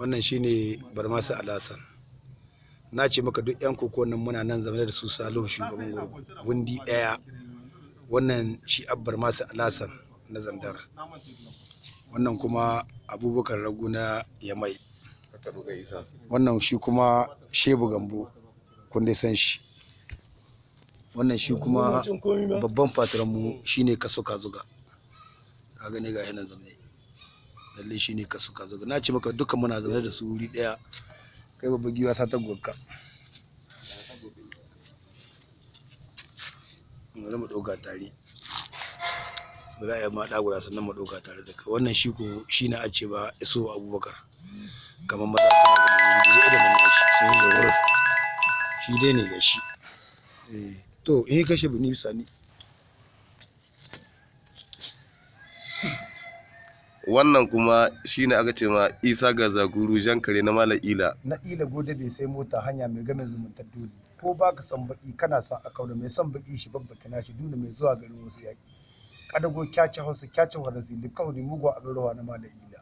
Wannan shine Barmasi Alasan. Na ce maka duk 'yan koko nan muna nan zaune da su, Salihu shugaban gurgu wundi ɗaya. Wannan shi Abbar Masu Alasan na Zandar. Wannan kuma Abubakar Rago na Yamai. Wannan shi kuma Shebu Gambo, kun dai san shi. Wannan shi kuma babban fatiranmu shine Kasu Kazuga. Ka gani, ga hinan zaune. Lalle shine Kasu Kazuga. Na ce maka dukkan muna zaune da su wuri ɗaya. Kai babba giwa ta tagwarka. Bari mu ɗauka tare, bari a yi ma ɗagura sannan mu ɗauka tare da kai. Wannan shi ko shi na ace ba Iso Abubakar, kamar maza suna da wuri da nan nashi sun yi wurin shi dai ne ga shi. To in kashe bini sani. Wannan kuma shine aka ce ma Isa Gazaguru, jan kare na Malam Ila. Na Ila gode bai sai mota hanya mai game zumuntar dole. Ko baka son baki kana son akauna mai son baki shi babbake nashi dole mai zuwa garin wasu yaki. Kadago kyace Hausa kyace Faransi likauni mugu abin rawa na Malam Ila.